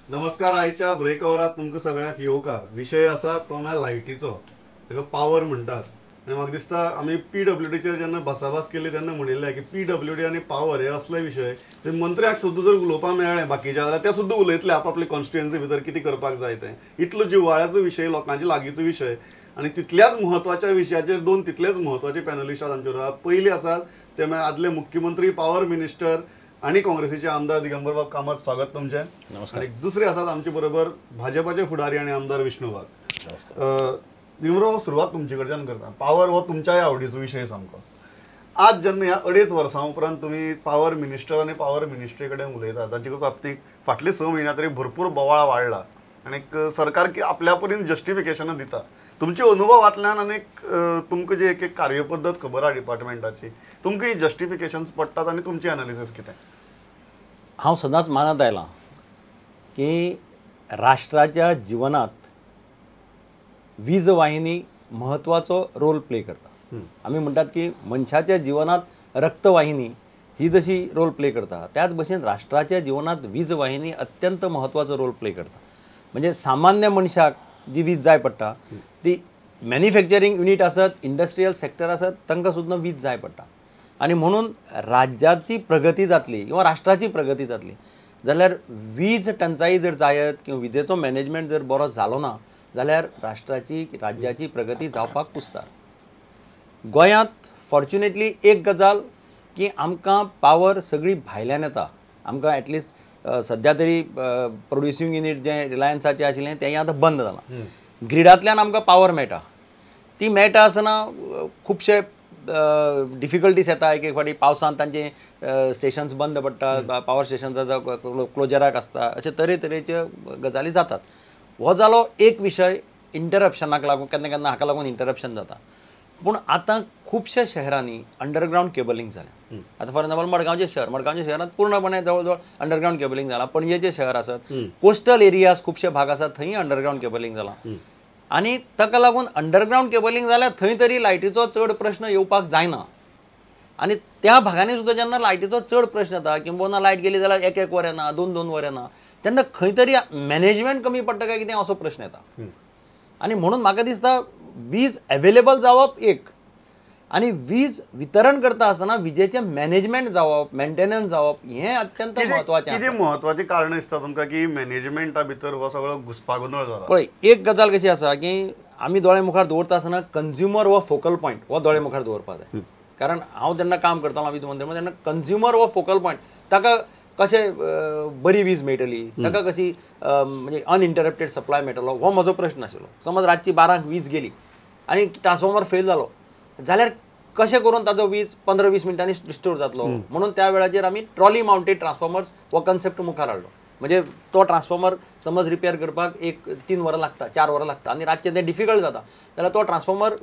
नमस्कार. आयच्या ब्रेक आवरात तुमकां सगळ्यांक येवकार. विशय आसा तो म्हळ्यार लायटीचो, ताका पावर म्हणटात. आनी म्हाका दिसता आमी पीडब्ल्यूडीचेर जेन्ना भासाभास केली तेन्ना म्हणिल्लें की पीडब्ल्यूडी आनी पावर हे असले विशय जे मंत्र्याक सुद्दां जर उलोवपाक मेळ्ळें बाकीच्या जाल्यार ते सुद्दां उलयतले आपापले कॉन्स्टिट्युएन्सी भितर कितें करपाक जाय तें. इतलो जिव्हाळ्याचो विशय, लोकांच्या लागींचो विशय आनी तितल्याच म्हत्वाच्या विशयाचेर दोन तितलेच म्हत्वाचे पॅनलिस्ट आसात आमचे बरोबर. पयलीं आसात ते म्हळ्यार आदले मुख्यमंत्री, पावर मिनिस्टर आनी काँग्रेसीचे आमदार दिगंबरबाब कामत, स्वागत तुमचें. आनी दुसरे आसात आमचे बरोबर भाजपाचे फुडारी आनी आमदार विष्णू वाघ. दिगंबरबाब, सुरवात तुमचे कडच्यान करता. पावर हो तुमच्याय आवडीचो विशय सामको. आज जेन्ना ह्या 2.5 वर्सां उपरांत तुमी पावर मिनिस्टर आनी पावर मिनिस्ट्री कडेन उलयतात, ताचे बाबतींत फाटले 6 म्हयन्या तरी भरपूर बोवाळ वाडला आनी सरकार की आपल्या परीन जस्टिफिकेशनां दिता. तुमच्या अनुभवांतल्यान आनी तुमकां जी एक एक कार्यपद्दत खबर आहा डिपार्टमेंटाची, तुमकां ही जस्टिफिकेशन्स पडटात आनी तुमची एनालिसीस कितें? हांव सदांच मानत आयलां की राष्ट्राच्या जिवनांत वीज वाहिनी म्हत्वाचो रोल प्ले करता. आमी म्हणटात की मनशाच्या जिवनांत रक्तवाहिनी ही जशी रोल प्ले करता, त्याच भशेन राष्ट्राच्या जिवनांत वीज वाहिनी अत्यंत म्हत्वाचो रोल प्ले करता. म्हणजे सामान्य मनशाक जी वीज जाय पडटा ती मॅन्युफॅक्चरींग युनीट आसत, इंडस्ट्रियल सेक्टर आसत, तांकां सुद्दां वीज जाय पडटा. आनी म्हणून राज्याची प्रगती जातली किंवा राष्ट्राची प्रगती जातली जाल्यार वीज टंचाई जर जायत किंवा विजेचो मॅनेजमेंट जर बरो जालो ना जाल्यार राष्ट्राची राज्याची प्रगती जावपाक कुस्तार. गोंयांत फॉर्च्युनेटली एक गजाल की आमकां पावर सगळी भायल्यान येता. आमकां एटलिस्ट सद्या तरी प्रोड्युसींग युनीट जें रिलायन्साचें आशिल्लें तेंय आतां बंद जालां. ग्रिडांतल्यान आमकां पावर मेळटा, ती मेळटा आसतना खुबशे डिफिकल्टीज येता. एक एक फावटी पावसांत तांचे स्टेशन्स बंद पडटा, पावर स्टेशन्स क्लोजराक आसता, अशे तरेतरेच्यो गजाली जातात. हो जालो एक विशय, इंटरप्शनाक लागून केन्ना केन्ना हाका लागून इंटरप्शन जाता. पूण आतां खुबश्या शहरांनी अंडरग्रावंड केबलिंग जालें. आतां फॉर एग्जाम्पल मडगांवचें शहर, मडगांवच्या शहरांत पूर्णपणे जवळ जवळ अंडरग्रावंड केबलिंग जालां. पणजेचें शहर आसत, कोस्टल एरियाज खुबशे भाग आसात थंय अंडरग्रावंड केबलिंग जालां. आनी ताका लागून अंडरग्रावंड केबलिंग जाल्यार थंय तरी लायटीचो चड प्रश्न येवपाक जायना. आनी त्या भागांनी सुद्दां जेन्ना लायटीचो चड प्रश्न येता किंवा लायट गेली जाल्यार 1 1 वर येना, 2 2 वर येना, तेन्ना खंय तरी मॅनेजमेंट कमी पडटा काय कितें असो प्रश्न येता. आनी म्हणून म्हाका दिसता वीज अवेलेबल जावप एक, आनी वीज वितरण करता आसतना विजेचें मॅनेजमेंट जावप, मेंटेनन्स जावप हें अत्यंत म्हत्वाचें. कितें म्हत्वाचें कारण दिसता तुमकां की मॅनेजमेंटा भितर हो सगळो घुस्पागोंदळ जाला? पळय, एक गजाल कशी आसा की आमी दोळे मुखार दवरता आसतना कंज्युमर हो फोकल पॉयंट हो दोळे मुखार दवरपाक जाय. कारण हांव जेन्ना काम करतालो वीज मंत्री तेन्ना कंज्युमर हो फोकल पॉयंट, ताका कशें बरी वीज मेळटली, ताका कशी म्हणजे अनइंटरप्टेड सप्लाय मेळटलो हो म्हजो प्रश्न आशिल्लो. समज रातची 12 वीज गेली आनी ट्रान्सफॉर्मर फेल जालो जाल्यार कशें करून ताजो वीज 15-20 मिनटांनी रिस्टोर जातलो. म्हणून त्या वेळाचेर आमी ट्रॉली मावंटेड ट्रान्सफॉर्मर्स हो कन्सेप्ट मुखार हाडलो. म्हणजे तो ट्रान्सफॉर्मर समज रिपेर करपाक 1-3 वरां लागता, 4 वरां लागता आनी रातचें तें डिफिकल्ट जाता, जाल्यार तो ट्रान्सफॉर्मर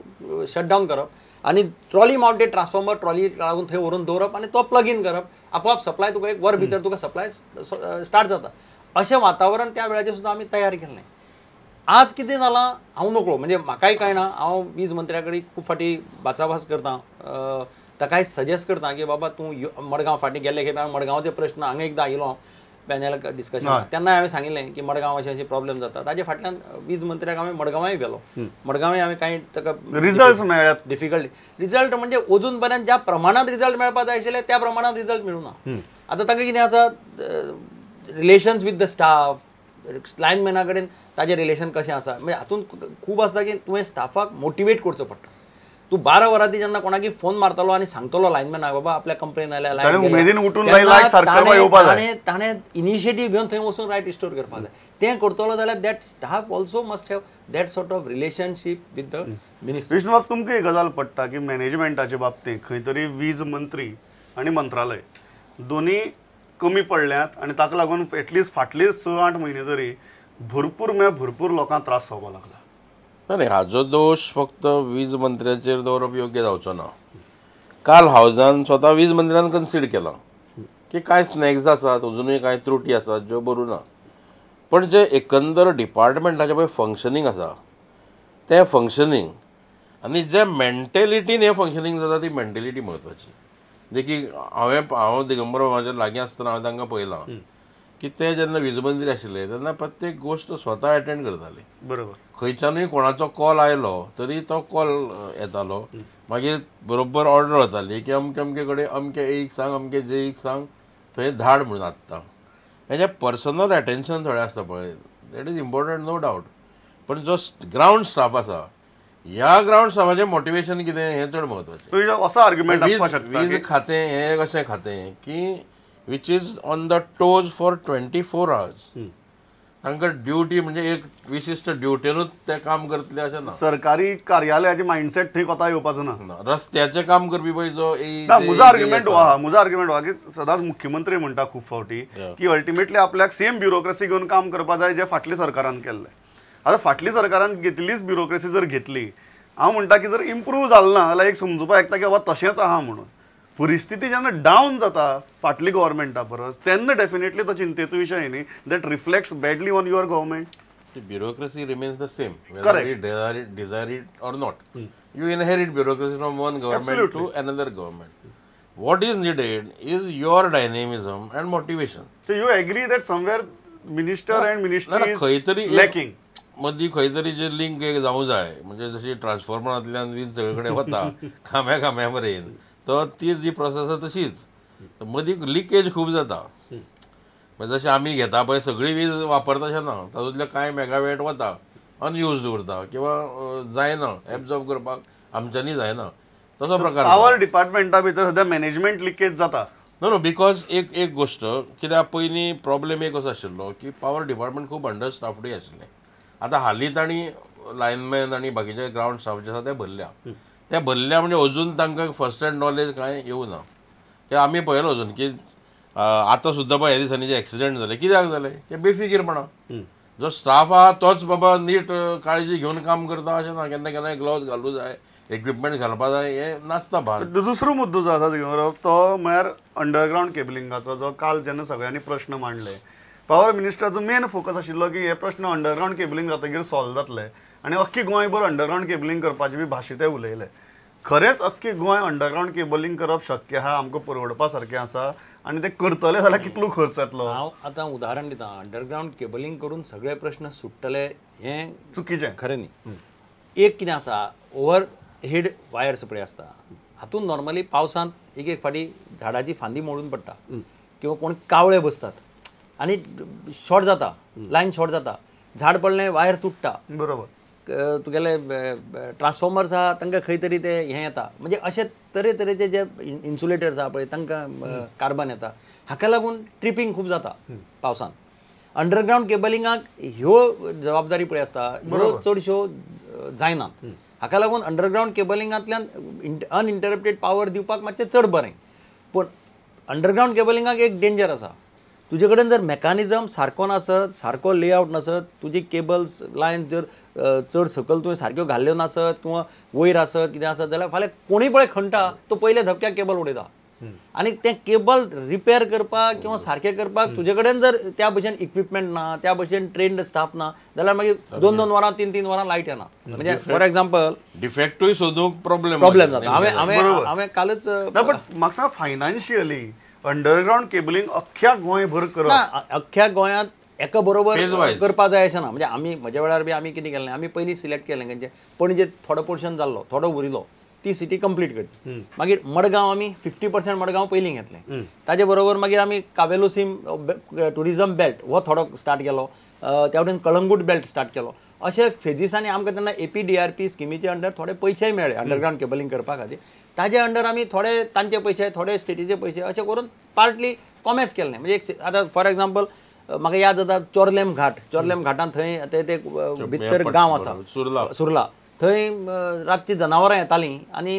शटडावन करप आनी ट्रॉली मावंटेड ट्रान्सफॉर्मर ट्रॉली लागून थंय व्हरून दवरप आनी तो प्लग इन करप, आपोआप सप्लाय तुका 1 वर भितर तुका सप्लाय स्टार्ट जाता. अशें वातावरण त्या वेळाचेर सुद्दां आमी तयार केल्लें. आज कितें जालां हांव नकळो, म्हणजे म्हाकाय कळना. हांव वीज मंत्र्या कडेन खूब फावटी भासाभास करता, ताकाय सजेस्ट करता की बाबा तूं मडगांव फाटीं गेल्ले खेपे हांवें मडगांवचे प्रश्न हांगा एकदां आयिल्लो पॅनल डिस्कशन, तेन्ना हांवें सांगिल्लें की मडगांव अशें अशें प्रॉब्लेम जाता. ताजे फाटल्यान वीज मंत्र्याक हांवें मडगांवाय गेलो, मडगांवाय हांवें कांय ताका रिजल्ट मेळ्ळ्यात. डिफिकल्ट रिजल्ट म्हणजे अजून पर्यंत ज्या प्रमाणांत रिजल्ट मेळपाक जाय आशिल्ले त्या प्रमाणांत रिजल्ट मेळूं ना. आतां ताका कितें आसा, रिलेशन्स विथ the staff, लायनमॅना कडेन ताजें रिलेशन कशें आसा, म्हणजे हातूंत खूब आसता की तुवें स्टाफाक मोटिवेट करचो पडटा. तूं 12 वरांती जेन्ना कोणाकी फोन मारतलो आनी सांगतलो लायनमॅनाक बाबा आपल्या कंप्लेन आयल्या, ताणें इनिशिएटीव घेवन थंय वचून रायट रिस्टोर करपाक जाय. तें करतलो जाल्यार that staff also must have that sort of relationship with the minister. Vishnubab, तुमकां एक गजाल पडटा की मॅनेजमेंटाचे बाबतींत खंय तरी वीज मंत्री आनी मंत्रालय दोनी कमी पडल्यात आनी ताका लागून एटलिस्ट फाटले 6-8 म्हयने तरी भरपूर भरपूर लोकांक त्रास जावपाक लागला. ना, हाजो दोश फक्त वीज मंत्र्याचेर दवरप योग्य जावचो ना. काल हावजान स्वता वीज मंत्र्यान कन्सीड केलां की कांय स्नॅक्स आसात, अजुनूय कांय त्रुटी आसात ज्यो बऱ्यो ना, पण जे एकंदर डिपार्टमेंटाचें पळय फंक्शनींग आसा तें फंक्शनींग आनी जे मेंटेलिटीन हें फंक्शनींग जाता ती मेंटेलिटी म्हत्वाची. देखीक हांव दिगंबर बाबाच्या लागीं आसतना हांवें तांकां पळयलां की ते जेन्ना वीज मंत्री आशिल्ले तेन्ना प्रत्येक गोश्ट स्वता एटेंड करताले. बरोबर. खंयच्यानूय कोणाचो कॉल आयलो तरी तो कॉल येतालो, मागीर बरोबर ऑर्डर वताली की अमके अमके कडेन अमके एक सांग, अमके जेईक सांग, थंय धाड म्हणून आत्तां. हेजें पर्सनल एटेन्शन थोडें आसता पळय, that is important no doubt. पण जो ग्रावंड स्टाफ आसा, ह्या ग्रावंड स्टाफाचें मोटिवेशन कितें हें चड म्हत्वाचें. असो आर्ग्युमेंट आसपाक शकता. वीज खातें हें कशें खातें की which is on the toes for 24 hours. तांकां ड्युटी म्हणजे एक विशिश्ट ड्युटेनूच ते काम करतले अशें ना. सरकारी कार्यालयाचे मायंडसेट थंय कोता येवपाचो ना. रस्त्याचें काम करपी पळय जो म्हजो आर्ग्युमेंट आहा, म्हजो आर्ग्युमेंट आहा की सदांच मुख्यमंत्री म्हणटा खूब फावटी की अल्टिमेटली आपल्याक सेम ब्युरोक्रेसी घेवन काम करपा जाय जें फाटल्या सरकारान केल्लें. आतां फाटल्या सरकारान घेतलीच ब्युरोक्रेसी जर घेतली, हांव म्हणटा की जर इम्प्रूव जालें ना जाल्यार एक समजुपाक येता की बाबा तशेंच आहा म्हणून. परिस्थिती जेन्ना डावन जाता फाटली गव्हर्मेंटा परस तेन्ना डेफिनेटली तो चिंतेचो विशय न्ही, that reflects badly on your government. Bureaucracy remains the same whether you desire it or not. You inherit bureaucracy from one government to another government. What is needed is your dynamism and motivation. So you agree that somewhere minister and ministry is lacking. मदीं खंय तरी जे link एक जावूं जाय, म्हणजे जशी ट्रान्सफॉर्मरांतल्यान वीज सगळे कडेन वता खांब्या खांब्या मेरेन, तो ती जी प्रोसेस आसा तशीच. मदीं लिकेज खूब जाता. म्हणजे जशें आमी घेता पळय सगळी वीज वापरता अशें ना, तातूंतले कांय मेगावॅट वता अनयुज्ड उरता किंवा जायना, एब्जॉर्ब करपाक आमच्यांनी जायना, तसो प्रकार. पावर डिपार्टमेंटा भितर सद्या मॅनेजमेंट लिकेज जाता. नो नो, because एक एक गोश्ट कित्याक पयलीं प्रॉब्लेम एक असो आशिल्लो की पावर डिपार्टमेंट खूब अंडर स्टाफ्डूय आशिल्लें. आतां हालीं तांणी लायनमॅन आनी बाकीचे ग्रावंड स्टाफ जे आसा ते भरल्या, ते भरल्या म्हणजे अजून तांकां फर्स्ट हँड नॉलेज कांय येवना. कित्याक आमी पळयलो अजून की आतां सुद्दां पळय ह्या दिसांनी जे एक्सिडंट जाले कित्याक जाले की बेफिकीरपणा. जो स्टाफ आहा तोच बाबा नीट काळजी घेवन काम करता अशें ना, केन्ना केन्नाय ग्लव्स घालूं जाय, इक्विपमेंट घालपा जाय, हें नासता भान. दुसरो मुद्दो जो आसा तो म्हळ्यार अंडरग्रावंड केबलिंगाचो, जो काल जेन्ना सगळ्यांनी प्रश्न मांडले, पावर मिनिस्टराचो मेन फोकस आशिल्लो की हे प्रश्न अंडरग्रावंड केबलिंग जातकीर सॉल्व जातले आनी अख्खी गोंयभर अंडरग्रावंड केबलिंग करपाची बी भाशे ते उलयले. खरेंच अख्खी गोंय अंडरग्रावंड केबलिंग करप शक्य आहा, आमकां परवडपा सारकें आसा आनी ते करतले जाल्यार कितलो खर्च येतलो? हांव आतां उदाहरण दिता. अंडरग्रावंड केबलिंग करून सगळे प्रश्न सुट्टले हें चुकीचें, खरें न्ही. एक कितें आसा, ओवर हेड वायर्स पळय आसता, हातूंत नॉर्मली पावसांत एक एक फावटी झाडाची फांदी मोडून पडटा किंवा कोण कावळे बसतात आनी शॉर्ट जाता, लायन शॉर्ट जाता, झाड पडलें वायर तुट्टा, बरोबर, तुगेले ट्रान्सफॉर्मर्स आहा तांकां खंय तरी ते हें येता, म्हणजे अशे तरेतरेचे जे इन्सुलेटर्स आहा पळय तांकां कार्बन येता, हाका लागून ट्रिपींग खूब जाता पावसांत. अंडरग्रावंड केबलिंगाक ह्यो जबाबदारी पळय आसता ह्यो चडश्यो जायनात, हाका लागून अंडरग्रावंड केबलिंगांतल्यान अनइंटरप्टेड पावर दिवपाक मातशें चड बरें. पूण अंडरग्रावंड केबलिंगाक एक डेंजर आसा, तुजे कडेन जर मॅकानिजम सारको नासत, सारको लेआवट नासत, तुजी केबल्स लायन जर चड सकयल तुवें सारक्यो घाल्ल्यो नासत किंवा वयर आसत कितें आसत जाल्यार फाल्यां कोणूय पळय खणटा तो पयल्या धपक्याक केबल उडयता आनी तें केबल रिपेर करपाक किंवा सारकें करपाक तुजे कडेन जर त्या भशेन इक्विपमेंट ना, त्या भशेन ट्रेन्ड स्टाफ ना जाल्यार मागीर 2-2 वरां 3-3 वरां लायट येना. म्हणजे फॉर एग्जाम्पल डिफेक्टूय सोदूंक प्रॉब्लेम जाता. हांवें हांवें कालच बट म्हाका सांग फायनान्शियली अंडरग्रावंड केबलिंग अख्ख्या गोंयभर करप ना, अख्ख्या गोंयांत एका बरोबर करपा जाय अशें ना. म्हणजे आमी म्हज्या वेळार बी आमी कितें केलें, आमी पयलीं सिलेक्ट केलें खंयचें पणजे थोडो पोर्शन जाल्लो, थोडो उरिल्लो, ती सिटी कंप्लीट करची. मागीर मडगांव आमी 50% मडगांव पयलीं घेतलें, ताजे बरोबर मागीर आमी कावेलोसीम ट्युरिजम बेल्ट हो थोडो स्टार्ट केलो, त्या वटेन कळंगूट बेल्ट स्टार्ट केलो. अशे फेजीसांनी आमकां तेन्ना APDRP स्किमीचे अंडर थोडे पयशेय मेळ्ळे अंडरग्रावंड केबलिंग करपा खातीर, ताजे अंडर आमी थोडे तांचे पयशे, थोडे स्टेटीचे पयशे अशें करून पार्टली कॉमेस केल्लें. म्हणजे एक आतां फॉर एग्जाम्पल म्हाका याद जाता चोर्लेम घाट, चोर्लेम घाटान थंय ते भितर गांव आसा सुर्ला, थंय रातची जनावरां येतालीं आनी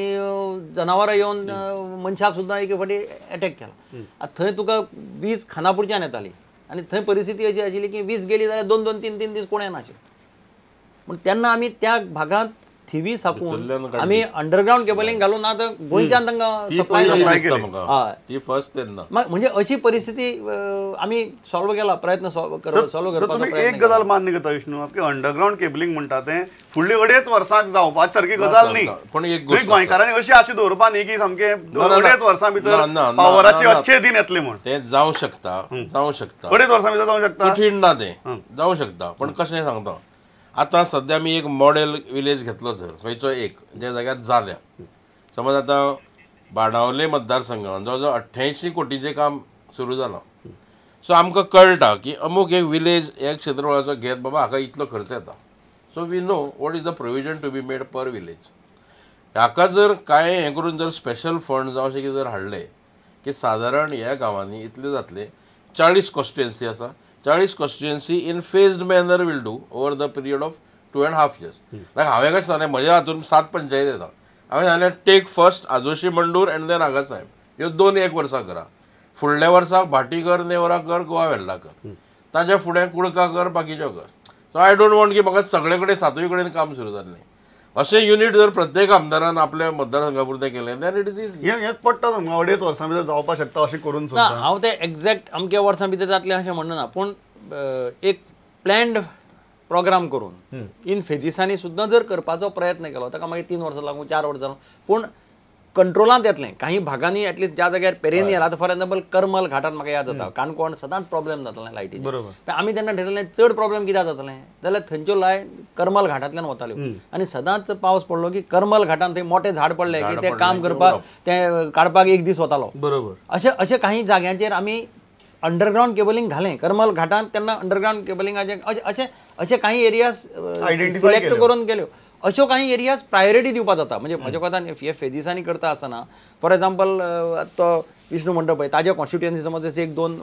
जनावरां येवन मनशाक सुद्दां एक फावटी एटॅक केला. आतां थंय तुका वीज खानापूरच्यान येताली आनी थंय परिस्थिती अशी आशिल्ली की वीज गेली जाल्यार 2-2, 3-3 दीस कोण येनाशिल्लो. पूण तेन्ना आमी त्या भागांत थिवी साकून आमी अंडरग्रावंड केबलिंग घालून आतां गोंयच्यान तांकां सप्लाय जाता ती फर्स्ट तेन्ना. म्हणजे अशी परिस्थिती आमी सॉल्व केला, प्रयत्न सॉल्व करपाचो प्रयत्न. एक गजाल मान्य करता विष्णू की अंडरग्रावंड केबलिंग म्हणटा तें फुडली 2.5 वर्सांक जावपा सारकी गजाल न्ही, पण एक गोंयकारांनी अशी आशा दवरपा न्ही की सामकें 2.5 वर्सां भितर पावराचे अच्छे दिन येतले म्हण. तें जावं शकता, जावं शकता, 2.5 वर्सां भितर जावं शकता, कठीण ना, तें जावं शकता. पण कशें सांगता, आतां सद्या आमी एक मॉडेल विलेज घेतलो जर खंयचो एक ज्या जाग्यार जाल्या, समज आतां बाणावले मतदारसंघान जवळ जवळ 88 कोटीचें काम सुरू जालां. सो आमकां कळटा की अमूक एक विलेज एक क्षेत्रफळाचो घेत बाबा हाका इतलो खर्च येता. So we know what is the provision to be made per village. हाका जर कांय हें करून जर स्पेशल फंड जावं अशें कितें जर हाडलें की सादारण ह्या गांवांनी इतले जातले, 40 कॉन्स्टिट्युएन्सी आसा, 40 constituency in phased manner will do over the period of 2.5 years. लायक हांवें कशें सांगलें, म्हज्या हातून 7 पंचायत येता, हांवें सांगलें take first Ajoshi Mandur and then Agassaim, ह्यो 2 एक वर्सां करा, फुडल्या वर्साक भाटी कर, नेवरा कर, गोवा वेल्ला कर, ताज्या फुडें कुडका कर, बाकीच्यो कर. सो I don't want की म्हाका सगळे कडेन 7 कडेन काम सुरू जातलें. अशें युनीट जर प्रत्येक आमदारान आपल्या मतदारसंघा पुरतें केलें then it is easy. हें पडटा तुमकां 2.5 वर्सां भितर जावपाक शकता अशें करून ना, हांव तें एग्जॅक्ट अमक्या वर्सां भितर जातलें अशें म्हणना, पूण एक प्लॅन्ड प्रोग्राम करून इन फेजीसांनी सुद्दां जर करपाचो प्रयत्न केलो ताका मागीर 3 वर्सां लागूं, 4 वर्सां लागूं, पूण कंट्रोलांत येतलें. काही भागांनी एटलिस्ट ज्या जाग्यार पेरेनियल, आतां फॉर एग्जाम्पल करमल घाटान म्हाका याद जाता, काणकोण सदांच प्रॉब्लेम जातालें लायटीचो, आमी तेन्ना ठरयलें चड प्रॉब्लेम कित्याक जातालें जाल्यार थंयच्यो लायट करमल घाटांतल्यान वताल्यो आनी सदांच पावस पडलो की करमल घाटान थंय मोठे झाड पडले की तें काम करपाक तें काडपाक एक दीस वतालो. बरोबर. अशें अशें काही जाग्यांचेर आमी अंडरग्रावंड केबलिंग घालें करमल घाटान, तेन्ना अंडरग्रावंड केबलिंगाचें अशें अशें काही एरियाज सिलेक्ट करून केल्यो. अश्यो काही एरियाज प्रायोरिटी दिवपाक जाता. म्हणजे म्हज्या कोतान हे फेजीसांनी करता आसतना फॉर एग्जाम्पल तो विष्णू म्हणटा पळय ताज्या कॉन्स्टिट्युएन्सी समज अशे 1-2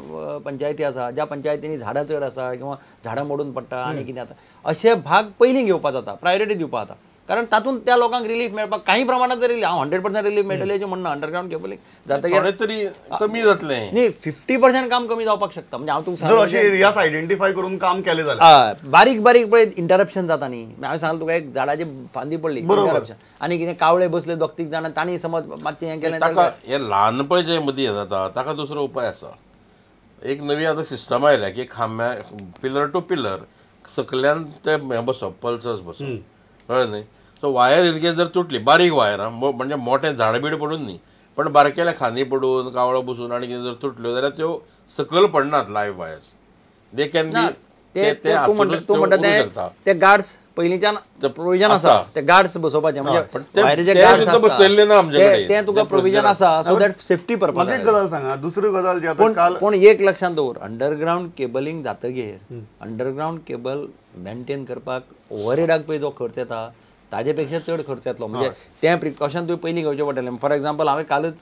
पंचायती आसा ज्या पंचायतींनी झाडां चड आसा किंवा झाडां मोडून पडटा आनी कितें जाता, अशे भाग पयलीं घेवपाक जाता, प्रायोरिटी दिवपाक जाता, कारण तातूंत त्या लोकांक रिलीफ मेळपाक काही प्रमाणात तरी, हांव 100% रिलीफ मेळटलें अशें म्हणना, अंडरग्रावंड केबलिंग जातकीर तरी कमी जातलें न्ही, 50% काम कमी जावपाक शकता. म्हणजे हांव तुमकां जर अशे एरियाज आयडेंटिफाय करून काम केलें जाल्यार बारीक बारीक पळय इंटरप्शन जाता न्ही. हांवें सांगलें तुका एक झाडाची फांदी पडली इंटरप्शन, आनी कितें कावळे बसले 2-3 जाणां तांणी समज मातशें हें केलें ताका. हें ल्हान पळय जें मदीं हें जाता ताका दुसरो उपाय आसा. एक नवी आतां सिस्टम आयल्या की खांब्या पिलर टू पिलर सकल्यान ते हें बसप, पल्सर्स बसप, कळ्ळें न्ही. सो वायर इन केस जर तुटली, बारीक वायरां म्हणजे मोठें झाड बीड पडून न्ही, पण बारकेल्या खांदी पडून कावळो बसून आनी कितें जर तुटल्यो जाल्यार त्यो सकयल पडनात live wires, they can be ते तूं म्हणटा ते गार्ड्स पयलींच्यान प्रोविजन आसा ते गार्ड्स बसोवपाचे, म्हणजे वायरीचे गार्ड्स बसयल्ले ना आमचे कडेन, ते तुका प्रोविजन आसा सो that safety purpose. एक गजाल सांगा, दुसरी गजाल जी आतां काल, पूण एक लक्षांत दवर, अंडरग्रावंड केबलिंग जातकीर अंडरग्रावंड केबल मेंटेन करपाक ओवरहेडाक पळय जो खर्च येता ताजे पेक्षा चड खर्च येतलो. म्हणजे तें प्रिकॉशन तुवें पयलीं घेवचें पडटलें. फॉर एग्जाम्पल हांवें कालच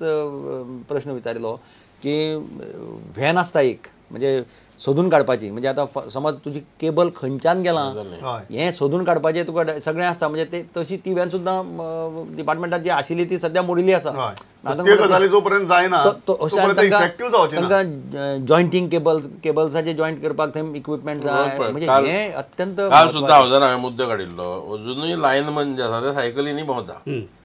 प्रश्न विचारिल्लो की व्हॅन आसता एक, म्हणजे सोदून काडपाची, म्हणजे आतां समज तुजी केबल खंयच्यान गेलां हें सोदून काडपाचें तुका सगळें आसता, म्हणजे ते तशी ती व्हॅन सुद्दां डिपार्टमेंटात जी आशिल्ली ती सद्या मोडिल्ली आसा. तांकां जॉयंटींग केबल केबल्साचे जॉयंट करपाक थंय इक्विपमेंट जाय, म्हणजे हें अत्यंत. काल सुद्दां हांवें मुद्दो काडिल्लो, अजुनूय लायनमन जे आसा ते सायकलींनी भोंवता.